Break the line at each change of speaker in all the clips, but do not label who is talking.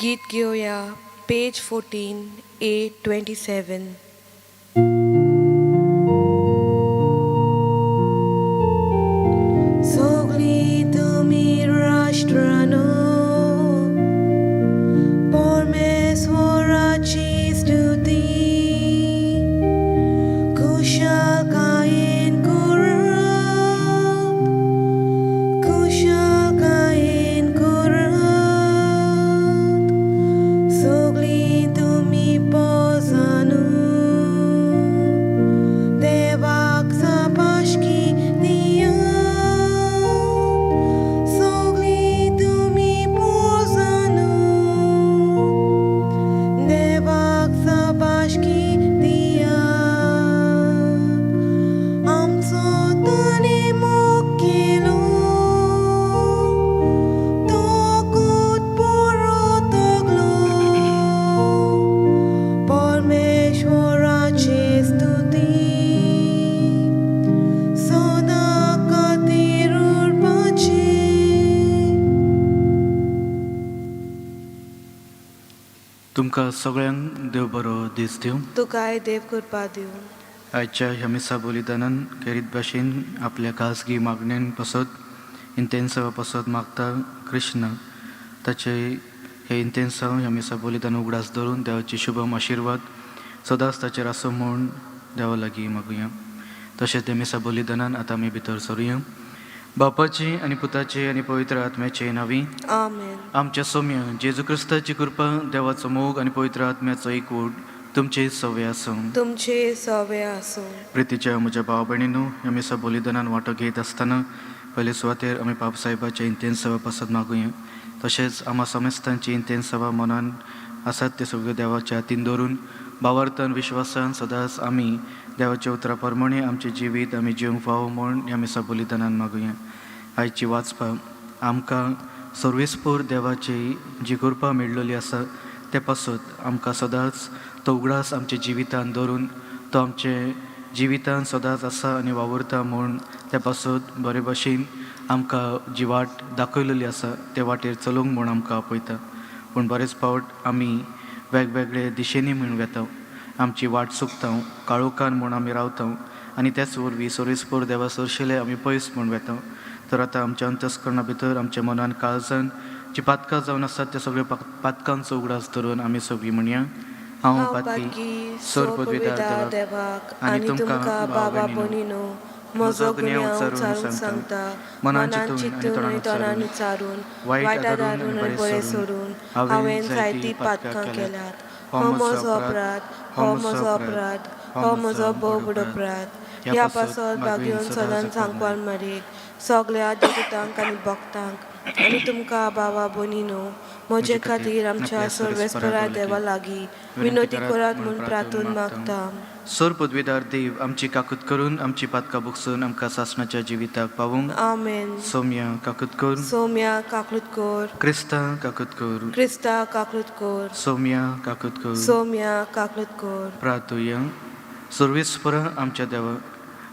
गीत घेवया पेज 14 A27. सगळीं तुमी राष्ट्रांनो परमेश्वराची स्तुती कुशलकायेन करात कुशलकायेन करात सगळीं तुमी पोजानू देवाक शाबासकी दियात सगळीं तुमी पोजानू देवाक शाबासकी दियात आमचो ताणें मोग केलो तो रगत परत ओतलो परमेश्वराची स्तुती सदां खातीर उरपाची.
तुमकां सगळ्यांक देव बरो दीस दिवं.
तुकाय देव कृपा दिवं.
आयच्या ह्या मिसा बलिदानान खेरीत भाशेन आपल्या खाजगी मागण्यां पासत इंतेन्सांवा पासत मागता कृष्ण ताचे हे इंतेन्सांव ह्या मिसा बलिदान उगडास धरून देवाची शुभम आशिर्वाद सदांच ताचेर आसूं म्हूण देवा लागीं मागुया. तशेंच त्या मिसा बलिदानान आतां आमी भितर सरुया. बापाचे आनी पुताचे आनी पवित्र आत्म्याचे नांवी.
आमेन.
आमच्या सोम्या जेजू क्रिस्ताची कृपा, देवाचो मोग आनी पवित्र आत्म्याचो एकवट तुमचे सवे आसूं.
तुमचे सवे आसूं.
प्रितीच्या म्हज्या भाव भयणीनो, ह्या मिसा बलिदानान वांटो घेत आसतना पयले सुवातेर आमी पाप साहेबाच्या इंतेन्सावा पासत मागुया. तशेंच आमा समेस्तांची इंतेन्सावा मनान आसात ते सगळे देवाच्या हातीन दवरून भावार्थान विश्वासान सदांच आमी देवाच्या उतरा प्रमाणे आमचें जिवीत आमी जिवंक फावो म्हूण ह्या मिसा बलिदानान मागुया. आयची वाचपा आमकां सर्वेस्पोर देवाची जी कृपा मेळ्ळली आसा ते पासत आमकां सदांच तो उगडास आमच्या जिवितान दवरून तो आमचे जिवितान सदांच आसा आनी वावुरता म्हूण त्या पासत बरे भाशेन आमकां जी वाट दाखयलेली आसा ते वाटेर चलूंक म्हूण आमकां आपयता. पूण बरेच फावट आमी वेगवेगळे दिशेनी म्हूण वेता, आमची वाट चुकता, काळोखान म्हूण आमी रावता आनी त्याच वरवीं सर्वेस्पोर देवा सरशिले आमी पयस म्हूण वेता. तर आतां आमच्या अंतस्करणा भितर आमच्या मनान काळजान जी पातकां जावन आसात त्या सगळ्या पातकांचो उगडास धरून आमी सगळीं म्हणया. हांव
हांव
पातकी
पातकी
सर पदवीदार
देवाक आनी तुमकां बाबा भयणीनो म्हजो गुन्यांव उचारून सांगता.
मनान
मनान
चिंतून आनी
चिंतून
तोंडान
आनी तोंडान
उच्चारून,
उच्चारून,
वायट
वायट
आदरून
आदारून
आनी
आनी
बरें
बरें
सोडून
सोडून
हांवें
हांवें
जायतीं
जायतीं
पातकां
पातकां
केल्यात.
केल्यात.
हो
हो
म्हजो
म्हजो
अपराध,
अपराध,
हो
हो
म्हजो
म्हजो
अपराध,
अपराध,
हो
हो
म्हजो
म्हजो
व्हड
भोव व्हड
अपराध.
अपराध.
ह्या
ह्या
पासत
पासत
बागेवन
बागेवन
सदां
सदांच
जखम
सांकवाल मारीक सगळ्या देवतांक आनी भक्तांक आनी तुमकां बाबा भयणीनो म्हजे
म्हजे खातीर
खातीर आमच्या
आपल्या
सर्वेस्परा
सर्वेस्परा
देवा लागीं
विनंती
विनंती
करात
करात
म्हूण
म्हूण
प्रार्थून
प्रार्थून
मागता.
मागता.
सर पदवीदार देव आमची काकूत करून आमची पातकां भोगसून आमकां सासणाच्या जिविताक पावूंक.
आमेन.
सोम्या काकूत कर.
सोम्या काकूत कर.
क्रिस्ता काकूत कर.
क्रिस्ता काकूत कर.
सोम्या काकूत कर.
सोम्या काकूत कर.
प्रार्थुया. सर्वेस्परा आमच्या देवा,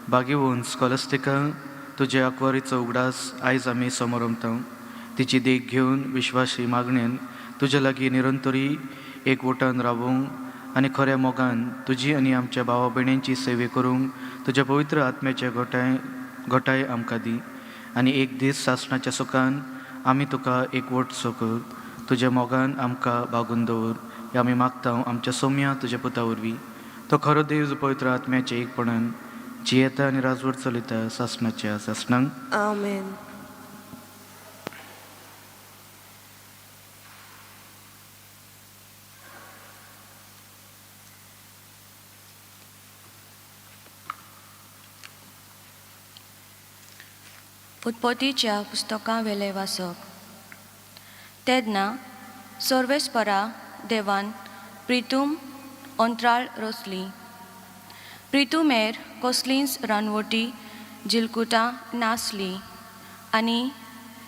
बागेवन स्कॉलस्टिका तुज्या आंकवारीचो उगडास आयज आमी समरमता. तिची देख घेवन विश्वासी मागणेन तुज्या लागीं निरंतरी एकवटान रावूंक आनी खऱ्या मोगान तुजी आनी आमच्या भावा भयणींची सेवे करूंक तुज्या पवित्र आत्म्याचे घोटाय घोटाय आमकां दी आनी एक दीस सासणाच्या सुखान आमी तुका एकवट कर. तुज्या मोगान आमकां बागून दवर हे आमी मागता आमच्या सोम्या तुज्या पुता वरवीं. तो खरो देव जो पवित्र आत्म्याचे एकपणान जियेता आनी राजवट चलयता सासणाच्या सासणांक.
आमेन.
उत्पत्तीच्या पुस्तकां वेलें वाचप. तेन्ना सर्वेस्परा देवान प्रितूम अंत्राळ रचली. प्रितुमेर कसलींच रानवटी जिलकुटां नासलीं आनी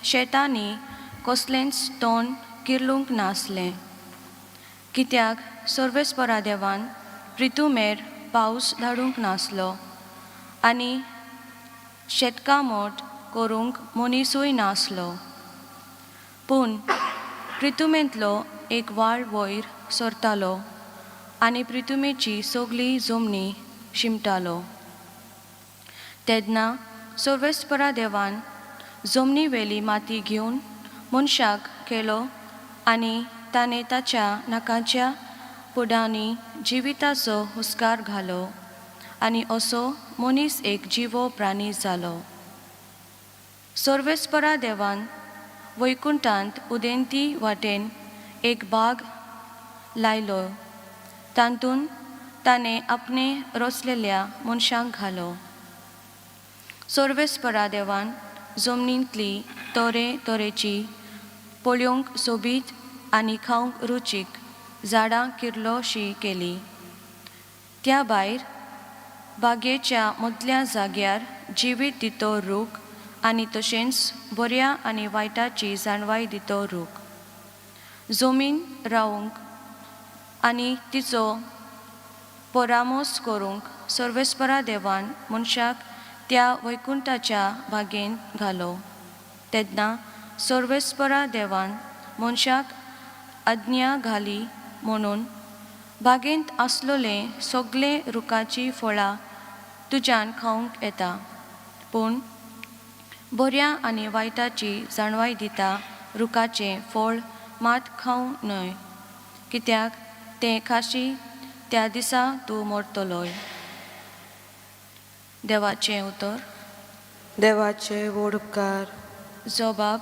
शेतांनी कसलेंच तण किर्लूंक नासलें, कित्याक सर्वेस्परा देवान प्रितुमेर पावस धाडूंक नासलो आनी शेतकामत करूंक मनिसूय नासलो. पूण प्रितुमेंतलो एक वाळ वयर सरतालो आनी प्रितुमेची सगली जमनी शिमटालो. तेन्ना सर्वेस्परा देवान जमनी वेली माती घेवन मनशाक केलो आनी ताणें ताच्या नाकाच्या पुडांनी जिविताचो हुस्कार घालो आनी असो मनीस एक जिवो प्राणी जालो. सर्वेस्परा देवान वैकुंठांत उदेंती वाटेन एक बाग लायलो, तातूंत ताणें आपणे रचलेल्या मनशांक घालो. सर्वेस्परा देवान जमनींतली तरे तरेची पळोवंक सोबीत आनी खावंक रुचीक झाडां किर्लोशी केली. त्या भायर बागेच्या मदल्या जाग्यार जिवीत दितो रूख आनी तशेंच बऱ्या आनी वायटाची जाणवाय दितो रूख. जमीन रावंक आनी तिचो परामोस करूंक सर्वेस्परा देवान मनशाक त्या वैकुंठाच्या बागेंत घालो. तेन्ना सर्वेस्परा देवान मनशाक आज्ञा घाली म्हणून बागेंत आसलोले सगळे रुखाचीं फळां तुज्यान खावंक येता, पूण बऱ्या आनी वायटाची जाणवाय दिता रुखाचें फळ मात खावंक न्हय, कित्याक तें खाशी त्या दिसा तूं मरतलोय. देवाचें उतर.
देवाचे व्हड उपकार.
जबाब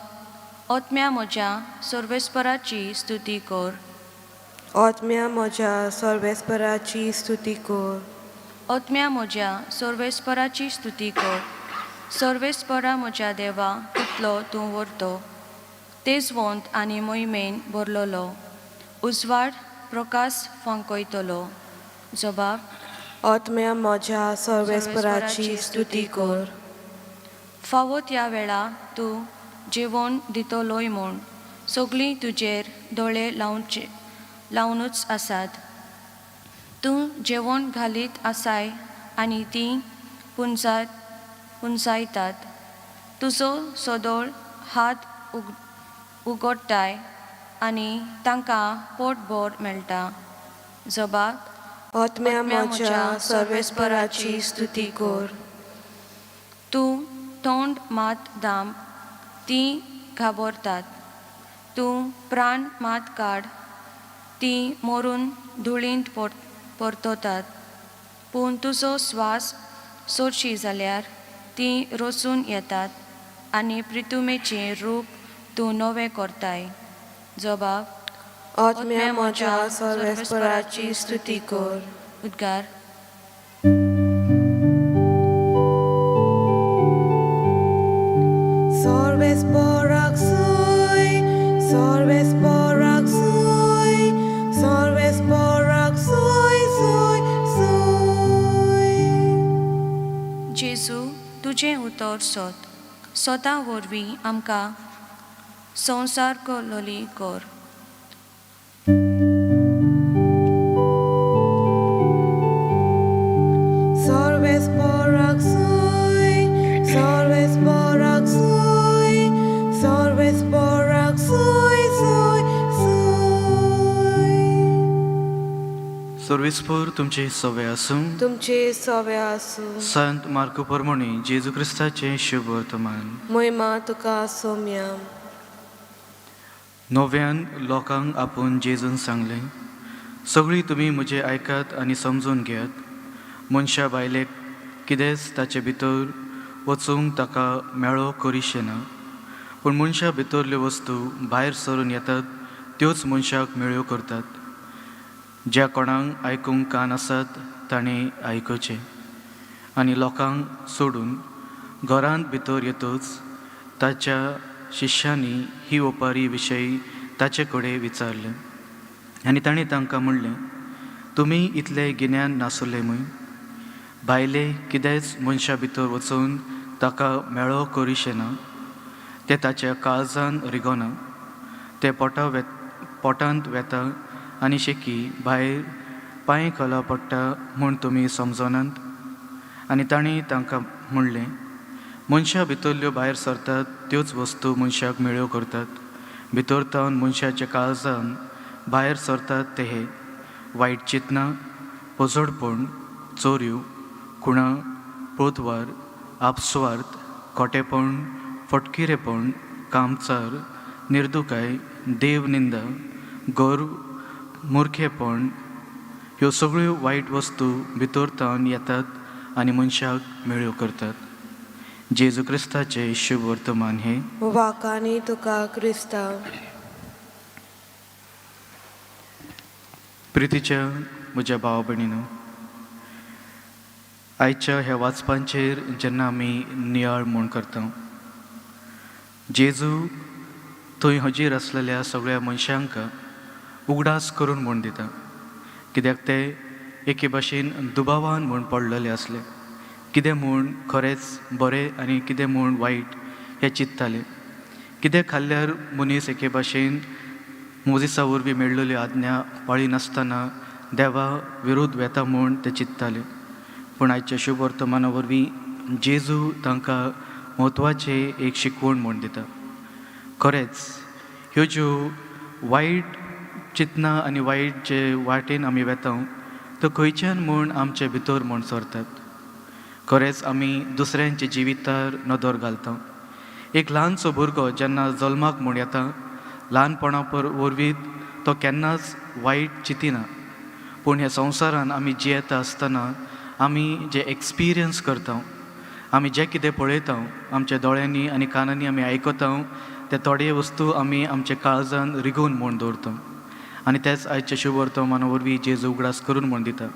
ओतम्या म्हज्या सर्वेस्पराची स्तुती कर.
आत्म्या म्हज्या सर्वेस्पराची स्तुती कर.
ओतम्या म्हज्या सर्वेस्पराची स्तुती कर. सर्वेस्परा म्हज्या देवा तितलो तूं व्हरतो, तेजवंत आनी मोहिमेन भरलोलो उजवाड प्रकाश फांकयतलो. जबाब
आत्म्या म्हज्या सर्वेस्पराची स्तुती कर.
फावो त्या वेळा तूं जेवण दितलोय म्हूण सगळीं तुजेर दोळे लावचे लावनूच आसात. तूं जेवण घालीत आसाय आनी तीं पुंजायतात. तुजो सदोळ हात उगडटाय आनी तांकां पोटभर मेळटा. जबाब
आत्म्या म्हज्या सर्वेस्पराची स्तुती कर.
तूं तोंड मात दाम तीं घाबरतात, तूं प्राण मात काड तीं मरून धुळींत परततात. पूण तुजो स्वास सोडशी जाल्यार तीं रचून येतात आनी प्रितुमेचें रूप तूं नवें करताय. जबाब
आत्म्या म्हज्या सर्वेस्पराची स्तुती कर.
उद्गार.
सर्वेस्पराक सुय, सर्वेस्पराक सुय, सर्वेस्पराक सुय, सुय, सुय.
जेजू तुजें उतर सोद सोदा वरवीं आमकां संवसार कलोली कर.
सर्वेस्पराक सुय, सर्वेस्पराक सुय, सर्वेस्पराक सुय, सुय, सुय.
सर्वेस्पर तुमचे सवे आसूं.
तुमचे सवे आसूं.
संत मार्को परमणी जेजू क्रिस्ताचें शुभ वर्तमान.
मोहिमा तुका सोम्या.
नव्यान लोकांक आपोवन जेजून सांगलें, सगळीं तुमी म्हजें आयकात आनी समजून घेयात. मनशा बायलेक कितेंच ताचे भितर वचूंक ताका मेळो करिशें ना, पूण मनशा भितरल्यो वस्तू भायर सरून येतात त्योच मनशाक मेळ्यो करतात. ज्या कोणाक आयकूंक कान आसात ताणें आयकुचें. आनी लोकांक सोडून घरांत भितर येतच ताच्या शिश्यांनी ही ओपारी विशयी ताचे कडेन विचारलें आनी ताणें तांकां म्हणलें, तुमी इतलें गिन्यान नासलें मूय? भायलें कितेंच मनशा भितर वचून ताका मेळो करिशें ना, तें ताच्या काळजान रिगोना, तें पोटांत वेता आनी शेकी भायर पांय खाला पडटा म्हूण तुमी समजनात? आनी तांणी तांकां म्हणलें, मनशा भितरल्यो भायर सरतात त्योच वस्तू मनशाक मेळ्यो करतात. भितर तावन मनशाच्या काळजान भायर सरतात ते हे वायट चिंतनां, पोजोडपण, चोरयो, खुणां, पोतवार, आपस्वार्थ, खोटेपण, फटकिरेपण, कामचार, निर्दुकाय, देवनिंदा, गर्व, मुरखेपण. ह्यो सगळ्यो वायट वस्तू भितर तावन येतात आनी मनशाक मेळ्यो करतात. जेजू क्रिस्ताचें शुभ वर्तमान हें.
वाकांनी तुका क्रिस्तांव.
प्रितीच्या म्हज्या भाव भयणीनो, आयच्या ह्या वाचपांचेर जेन्ना आमी नियाळ म्हूण करता, जेजू थंय हजीर आसलेल्या सगळ्या मनशांक उगडास करून म्हूण दिता, कित्याक ते एके भाशेन दुबावान म्हूण पडलेले आसले. कितें म्हूण खरेंच बरें आनी कितें म्हूण वायट हें चिंतताले. कितें खाल्ल्यार मनीस एके भाशेन मोजिसा वरवीं मेळ्ळेल्यो आज्ञा पाळिनासतना देवा विरुद्ध वेता म्हूण ते चिंतताले. पूण आयच्या शुभ वर्तमाना वरवीं जेजू तांकां म्हत्वाचें एक शिकवण म्हूण दिता. खरेंच ह्यो ज्यो वायट चिंतना आनी वायट जे वाटेन आमी वेता त्यो खंयच्यान म्हूण आमचे भितर म्हूण सरतात. खरेंच आमी दुसऱ्यांच्या जिवितार नदर घालता. एक ल्हानसो भुरगो जेन्ना जल्माक म्हूण येता, ल्हानपणा वरवीं तो केन्नाच वायट चिंतिना. पूण ह्या संवसारान आमी जियेता आसतना आमी जे एक्सपिरियन्स करता, आमी जें कितें पळयता, आमच्या दोळ्यांनी आनी कानांनी आमी आयकता, ते थोडे वस्तू आमी आमच्या काळजान रिगोवन म्हूण दवरता. आनी तेच आयच्या शुभ वर्तमाना वरवीं जेजू उगडास करून म्हूण दिता.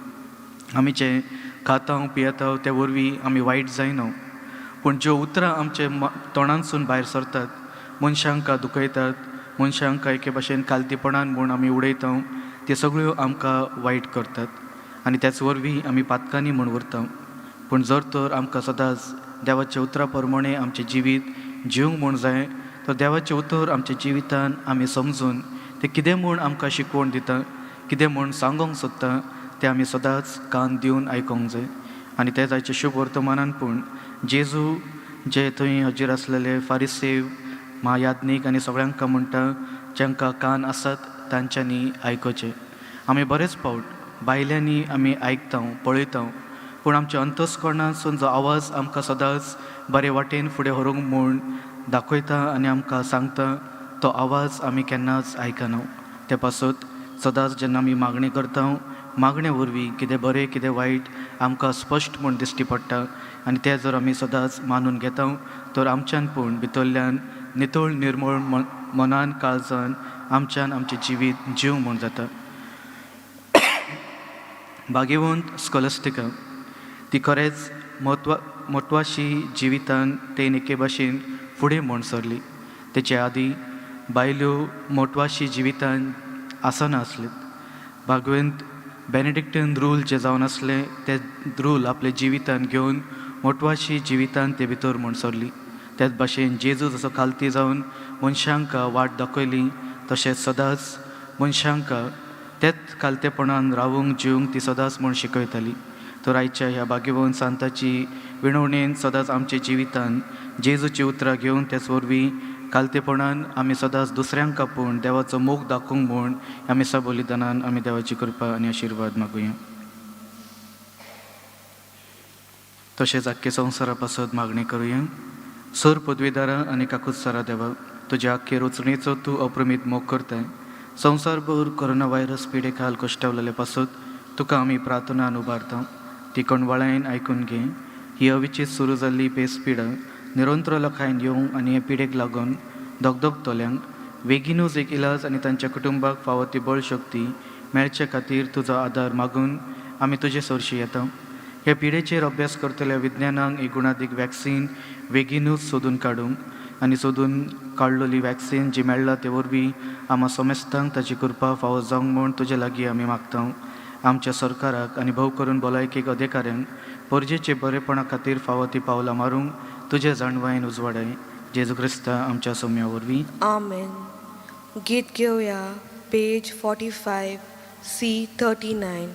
आमी जें खाता पियेता ते वरवीं आमी वायट जायना, पूण ज्यो उतरां आमचे तोंडांतसून भायर सरतात, मनशांक दुखयतात, मनशांक एके भाशेन खालतीपणान म्हूण आमी उडयता, त्यो सगळ्यो आमकां वायट करतात आनी त्याच वरवीं आमी पातकांनी म्हूण उरता. पूण जर तर आमकां सदांच देवाच्या उतरा प्रमाणें आमचें जिवीत जिवंक म्हूण जाय, तर देवाचें उतर आमच्या जिवितान आमी समजून तें कितें म्हूण आमकां शिकवण दिता, कितें म्हूण सांगोंक सोदता, तें आमी सदांच कान दिवन आयकोंक जाय. आनी तें आयच्या शुभ वर्तमानान पूण जेजू जे थंय हजीर आसलेले फारिसेव, महायाज्ञीक आनी सगळ्यांक म्हणटा, जांकां कान आसात तांच्यांनी आयकुचें. आमी बरेच फावट भायल्यांनी आमी आयकता, पळयता, पूण आमच्या अंतस्करणांतसून जो आवाज आमकां सदांच बरे वाटेन फुडें व्हरूंक म्हूण दाखयता आनी आमकां सांगता, तो आवाज आमी केन्नाच आयकना. ते पासत सदांच जेन्ना आमी मागणी करता, मागणे वरवीं कितें बरें कितें वायट आमकां स्पश्ट म्हूण दिश्टी पडटा. आनी तें जर आमी सदांच मानून घेता तर आमच्यान पूण भितरल्यान नितळ निर्मळ मनान काळजान आमच्यान आमचें जिवीत जीव म्हूण जाता. भाग्यवंत स्कॉलस्टिका ती खरेंच म्हत्वाशी जिवितान तेन एके भाशेन फुडें म्हूण सरली. तेचे आदीं बायल्यो मोटवाशी जिवितान आसना आसल्यो. भागवंत बेनेडिक्टन रूल जे जावन आसले ते रूल आपल्या जिवितान घेवन मोटवाशी जिवितान ते भितर म्हूण सरली. त्याच भाशेन जेजू जसो खालती जावन मनशांक वाट दाखयली, तशेंच सदांच मनशांक तेच खालतेपणान रावूंक जिवंक ती सदांच म्हूण शिकयताली. तर आयच्या ह्या भाग्यवंत सांताची विणवणेन सदांच आमच्या जिवितान जेजूची उतरां घेवन त्याच वरवीं खालतेपणान आमी सदांच दुसऱ्यांक आपूण देवाचो मोग दाखोवंक म्हूण ह्या मिसा बलिदानान आमी देवाची कृपा आनी आशिर्वाद मागुया. तशेंच आख्खे संवसारा पासत मागणी करुया. सर पदवीदारा आनी काकुत्सारा देवा, तुज्या आख्खे रचणेचो तूं अप्रमीत मोग करताय. संवसारभर कोरोना व्हायरस पिडे खाल कश्टावलेले पासत तुका आमी प्रार्थनान उबारता. ती कणवाळायन आयकून घे. ही अविचीत सुरू जाल्ली पेस पिडा निरंतर लोकांक येवंक आनी हे पिडेक लागून धगधगतल्यांक बेगीनूच एक इलाज आनी तांच्या कुटुंबाक फावो ती बळशक्ती मेळचे खातीर तुजो आदार मागून आमी तुजे सरशी येता. ह्या पिडेचेर अभ्यास करतल्या विज्ञानांक एक गुणादीक वॅक्सीन बेगीनूच सोदून काडूंक आनी सोदून काडलेली वॅक्सीन जी मेळ्ळा ते वरवीं आमा समेस्तांक ताची कृपा फावो जावंक म्हूण तुजे लागीं आमी मागता. आमच्या सरकाराक आनी भोव करून भलायकेक अधिकाऱ्यांक परजेचे बरेपणा खातीर फावो ती पावलां मारूंक तुजे जाणवायेन उजवाडाय. जेजू क्रिस्ता आमच्या सोम्या वरवीं.
आमेन. गीत घेवया पेज 45 C 39.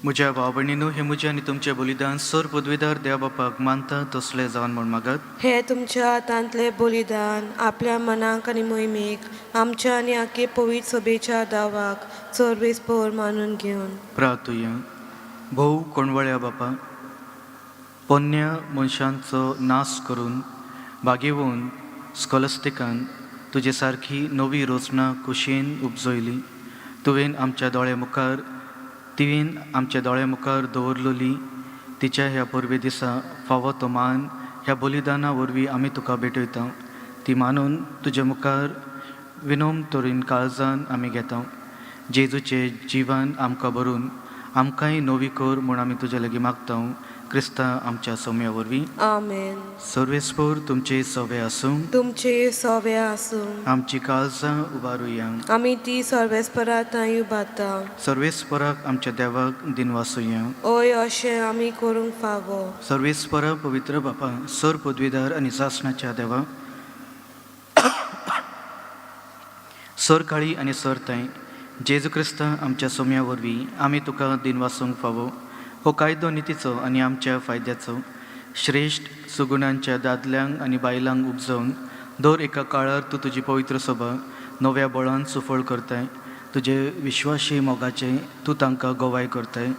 म्हज्या भाव भयणीनू, हें म्हजें आनी तुमचें बलिदान सर पदवीदार देव बापाक मानता तसलें जावन म्हूण मागात.
हे तुमच्या हातांतलें बलिदान आपल्या मनाक आनी मोहिमेक आमच्या आनी आखे पवित्र सभेच्या दावाक सर्वेस पोर मानून घेवन.
प्रार्थुया. भोव कोणवळ्या बापा, पोन्न्या मनशांचो नाश करून बागेवन स्कॉलस्टिकान तुजे सारकी नवी रचना कुशेन उपजयली. तुवें आमच्या दोळे मुखार तिवेन आमच्या दोळे मुखार दवरलेली तिच्या ह्या परबे दिसा फावो तो मान ह्या बलिदाना वरवीं आमी तुका भेटयता. ती मानून तुजे मुखार विनोम तरेन काळजान आमी घेता. जेजूचे जिवन आमकां भरून आमकांय नवी कर म्हूण आमी तुजे लागीं मागता, क्रिस्ता आमच्या सोम्या वरवीं.
आमेन.
सर्वेस्पोर तुमचे सवे आसूं.
तुमचे सोवे आसूं.
आमची काळजां उबारुया.
आमी ती सर्वेस्परा थंय उबारता.
सर्वेस्पराक आमच्या देवाक दिनवासुया.
ओय, अशें आमी करूंक फावो.
सर्वेस्परा, पवित्र बापा, सर पदवीदार आनी सासणाच्या देवा, सर काळी आनी सर ताय जेजू क्रिस्ता आमच्या सोम्या वरवीं आमी तुका दिनवासूंक फावो. हो कायदो नितीचो आनी आमच्या फायद्याचो. श्रेश्ठ सुगुणांच्या दादल्यांक आनी बायलांक उपजोवन दर एका काळार तूं तुजी पवित्र सभा नव्या बळान सुफळ करताय. तुजे विश्वाशी मोगाचें तूं तांकां गवाय करताय.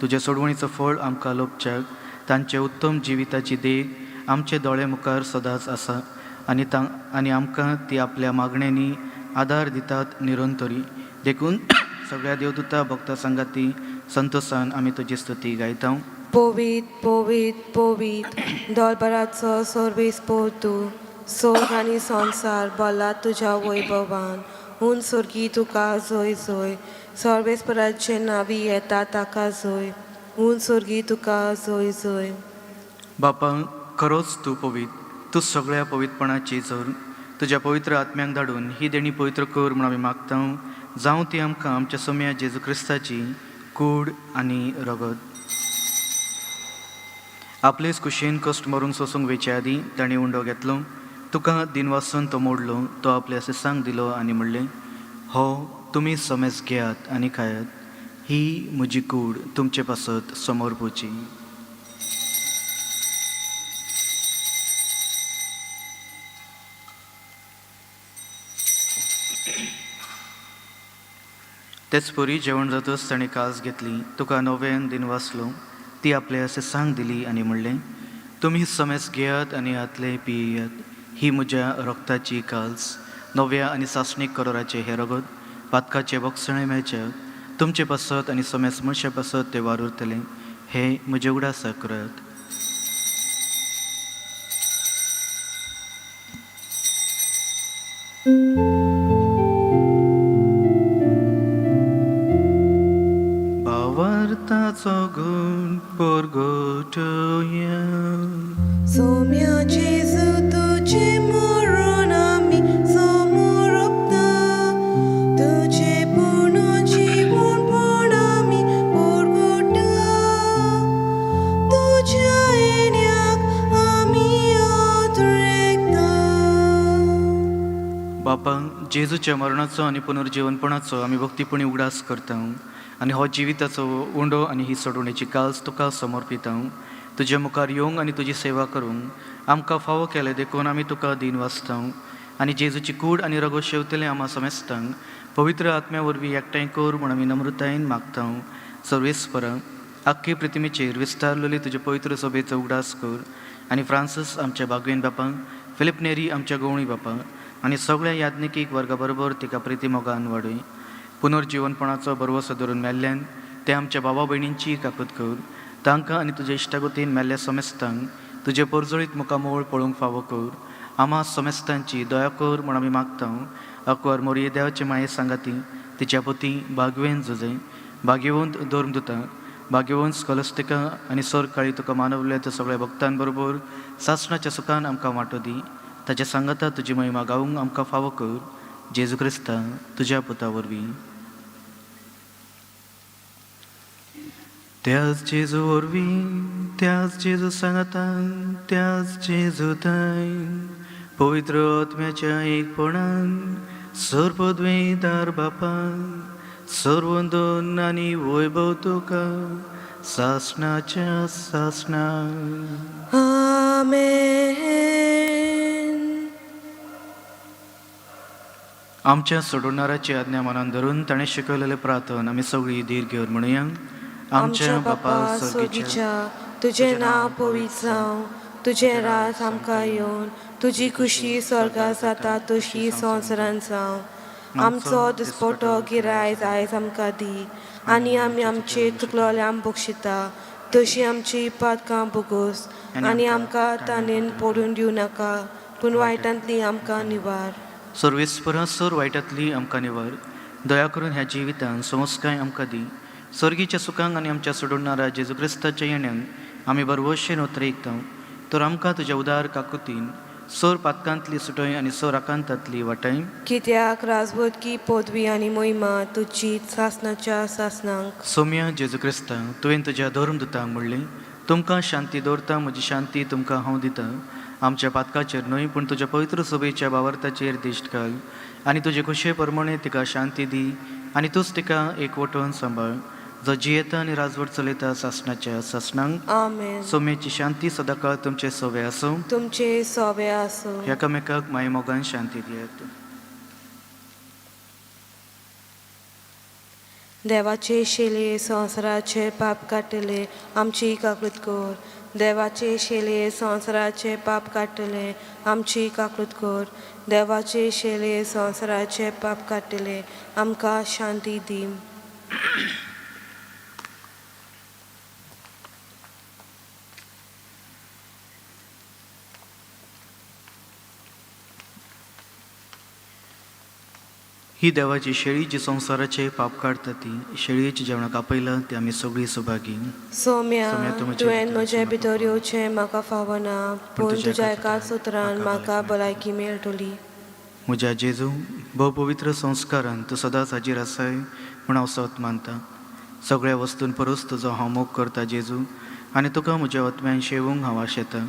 तुज्या सोडवणीचो फळ आमकां लोपच्याक तांचे उत्तम जिविताची देख आमचे दोळे मुखार सदांच आसा आनी तां आनी आमकां ती आपल्या मागण्यांनी आदार दितात निरंतरी. देखून सगळ्या देवदूता भक्ता सांगाती संतोसान आमी तुजी स्तुती गायता.
पवीत पवीत पवीत दोलबराचो सर्वेस पोर तूं. सोर्ग आनी संवसार भरला तुज्या वैभवान. हून सोर्गी तुका जोय जोय. सर्वेस्पराचे नावी येता ताका जोय. हून सोर्गी तुका जोय जोय.
बापा, खरोच तूं पवीत, तूं सगळ्या पवित्रपणाची जर. तुज्या पवित्र आत्म्यांक धाडून ही देणी पवित्र कर म्हूण आमी मागता, जावं ती आमकां आमच्या सोम्या जेजू क्रिस्ताची कूड आनी रगत. आपलेच कुशेन कश्ट मरूंक सोसूंक वेचे आदीं ताणें उंडो घेतलो, तुका दिनवासून तो मोडलो, तो आपल्या शिसांक दिलो आनी म्हणलें, हो तुमी समेज घेयात आनी खायात. ही म्हजी कूड तुमचे पासत समोर पोवची. तेच परी जेवण जातच ताणें कास घेतली, तुका नव्यान दिनवासलो, ती आपल्या शिसांक दिली आनी म्हणलें, तुमी समेज घेयात आनी हातले पियेयात. ही म्हज्या रक्ताची काल्स, नव्या आनी सासणीक करोराचें हें रगत पातकाचें बक्षणें मेळचें तुमचे पासत आनी समेज मनशा पासत तें वार उरतलें. हें म्हजें उगडासाक करात. भावार्थाचो गुण परगटया.
सोम्या जेजू, तुजें मरण आमी समोरपता, तुजें पूर्ण जिवनपण आमी परगटा. तुज्या येण्याक आमी आदरेकता.
बापा, जेजूच्या मरणाचो आनी पुनर्जीवनपणाचो आमी भक्तीपणी उगडास करता आनी हो जिविताचो उंडो आनी ही सोडवणेची काल्स तुका समर्पिता. तुज्या मुखार येवंक आनी तुजी सेवा करूंक आमकां फावो केलें देखून आमी तुका दीन वाचता आनी जेजूची कूड आनी रगो शेवतले आमा समेस्तांक पवित्र आत्म्या वरवीं एकठांय कर म्हूण आमी नम्रतायेन मागता. सर्वेस्परा, आख्खे प्रतिमेचेर विस्तारलेली तुजे पवित्र सभेचो उगडास कर आनी फ्रांसीस आमच्या बागवेन बापांक, फिलीप नेरी आमच्या गवळी बापांक आनी सगळ्या याज्ञिकीक वर्गा बरोबर तिका प्रिती मोगान वाडय. पुनर्जिवनपणाचो भरवसो धरून मेल्ल्यान ते आमच्या बाबा भयणींची काकूत कर. तांकां आनी तुज्या इश्टागतीन मेल्ल्या समेस्तांक तुजे परजळीत मुखामोळ पळोवंक फावो कर. आमा समेस्तांची दया कर म्हूण आमी मागता. अकवर मोरये देवाचे माये सांगाती, तिच्या पती बागवेन जुजे, भाग्यवंत धर्मदुता, भाग्यवंत स्कॉलस्टिका आनी सरकाळी तुका मानवल्या त्या सगळ्या भक्तांबरोबर सासणाच्या सुखान आमकां वांटो दी. ताच्या सांगाता तुजी महिमा गावूंक आमकां फावो कर, जेजू क्रिस्ता तुज्या पुता वरवीं. त्याच जेजू वरवीं, त्याच जेजू सांगातान, त्याच जेजू ताय पवित्र आत्म्याच्या एकपणान सर्वद्वैदार बापा, सर्वंदन आनी वैभव तुका सासणाच्या सासणा.
आमेन.
आमच्या सोडवणाराची आज्ञा मनान धरून ताणें शिकयलेलें प्रार्थन आमी सगळीं धीर घेवन म्हणुया.
आमच्या बापा सोगीच्या, तुजें नांव पवित्र जावं, तुजें राज आमकां येवन, तुजी खुशी स्वर्गा जाता तशी संवसारान जावं. आमचो दिसपटो गिरायज आयज आमकां दी, आनी आमी आमचे चुकलोल्यांक बक्षिता तशी आमची पातकां बोगोस, आनी आमकां ताणेन पडून दिवं नाका, पूण वायटांतली आमकां निवार.
सर्वेस्परा सर वायटांतली आमकां निवार. दया करून ह्या जिवितान संस्काय आमकां दी. सर्गीच्या सुखांक आनी आमच्या सोडणारा जेजू क्रिस्ताच्या येण्याक आमी बरवशेन उतरयता. तर आमकां तुज्या उदार काकुतीन सोर पातकांतली सुटय आनी सोर आकांतांतली वाटय.
कित्याक राजवटकी पदवी आनी मोहिमा तुजी सासणाच्या सासणांक.
सोम्या जेजू क्रिस्ता, तुवें तुज्या धर्मदुतांक म्हणलें, तुमकां शांती दवरता, म्हजी शांती तुमकां हांव दितां. आमच्या पातकाचेर न्हय पूण तुज्या पवित्र सभेच्या बावर्ताचेर दिश्ट घाल आनी तुजे खुशे प्रमाणे तिका शांती दी आनी तूंच तिका एकवटून सांबाळ, जो जियेता आनी राजवट चलयता सासणाच्या सासणांक.
आमेन.
सोम्याची शांती सदांकाळ तुमचे सोवे आसूं.
तुमचे सोवे आसूं.
एकामेकाक मायमोगान शांती दियात.
देवाचे शेले संवसाराचे पाप काडटले, आमची काकूत कर. देवाचे शेले संवसाराचे पाप काडटले, आमची काकूत कर. देवाचे शेले संवसाराचे पाप काडटले, आमकां शांती दी.
ही देवाची शेळी जी संवसाराचे पाप काडटा ती शेळयेची जेवणाक आपयला ती आमी सगळीं सुभागी.
सोम्या,
सोम्या, तूं म्हजे
तुवें
भितर
म्हजे
म्हाका
भितर येवचें म्हाका फावना, पूण
तुज्या
तुज्या
एका
एकाच उतरान म्हाका भलायकी मेळटली.
म्हज्या जेजू, भोव पवित्र संस्कारान तूं सदांच हाजीर आसाय म्हूण हांव सत मानता. सगळ्या वस्तूं परस तुजो हांव मोग करता जेजू, आनी तुका म्हज्या आत्म्यान शेवूंक हांव आशेतां.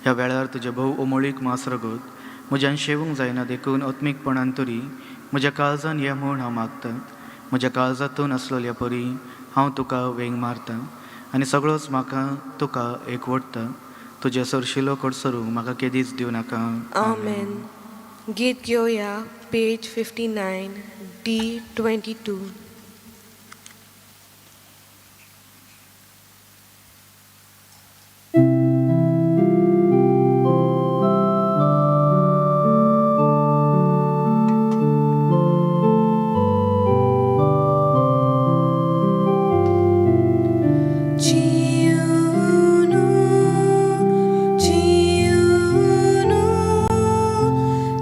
ह्या वेळार तुजें भोव उमळीक मांस रगत म्हज्यान शेवूंक जायना, देखून आत्मीकपणान तरी म्हज्या काळजान ये म्हूण हांव मागतां. म्हज्या काळजांतून आसलेल्या परी हांव तुका वेंग मारतां आनी सगळोच म्हाका तुका एकवटता. तुज्या सरशिलो कडसरूंक म्हाका केदीच दिवं नाका.
आमेन. गीत घेवया पेज 59 D 22. जिवनु जिवनु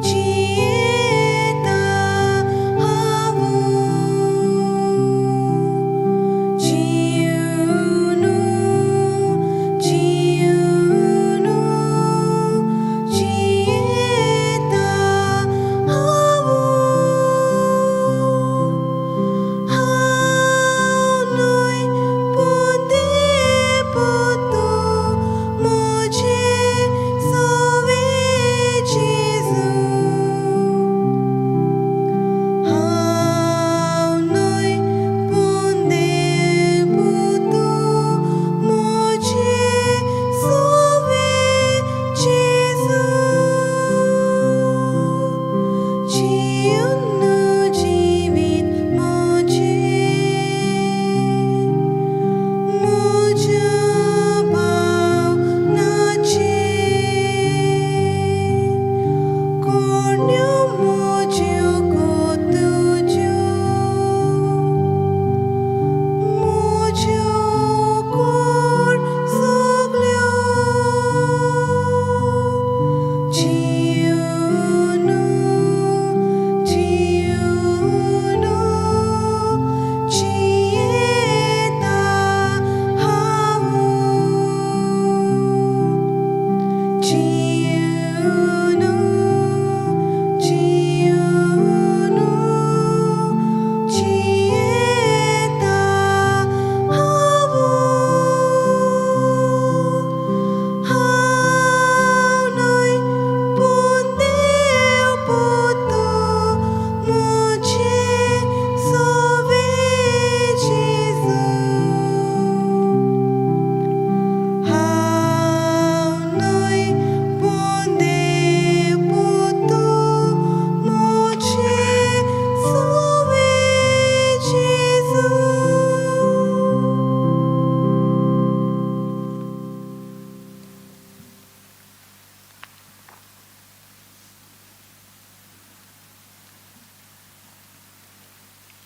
जियेता हांव,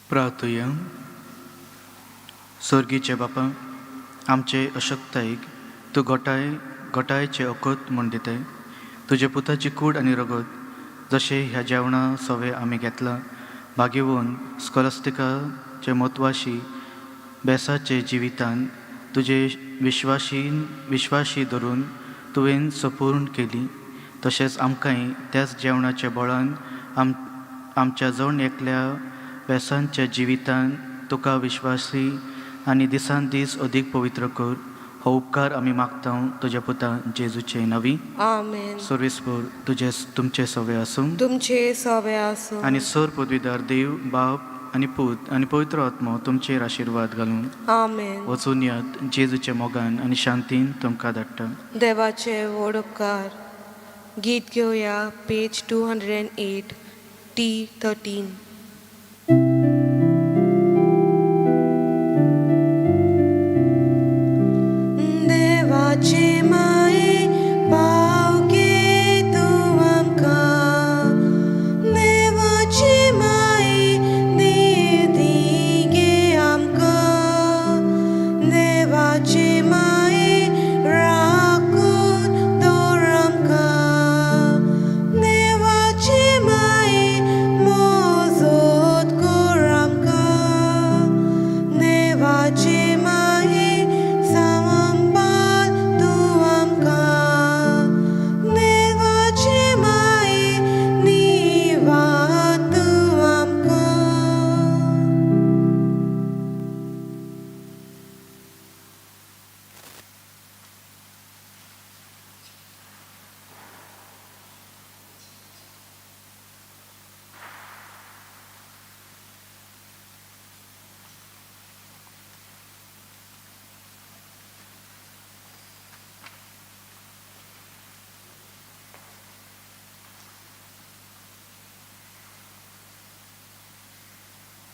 प्रार्थुया. सर्गीचे बापा, आमचे अशक्तायेक तूं घोटाय घोटायचें अकत म्हूण दिताय. तुजे पुताची कूड आनी रगत जशें ह्या जेवणा सवे आमी घेतलां, भागेवन स्कॉलास्टिकाचे म्हत्वाशी बेसाचे जिवितान तुजे विश्वाशीन विश्वाशी धरून तुवें सपूर्ण केली, तशेंच आमकांय त्याच जेवणाच्या बळान आमच्या जण एकल्या वेसांच्या जिवितान तुका विश्वासी आनी दिसान दीस अदीक पवित्र कर. हो उपकार आमी मागता तुज्या पुता जेजूचे नवी.
आमेन.
सर्वेस्पर तुजे तुमचे सवे आसूं.
तुमचे सवे आसूं.
आनी सर पदवीदार देव बाप आनी पूत आनी पवित्र आत्मो तुमचेर आशिर्वाद घालून.
आमेन.
वचून यात, जेजूच्या मोगान आनी शांतीन तुमकां धाडटा.
देवाचे व्हड उपकार. गीत घेवया, पेज 208, T 13.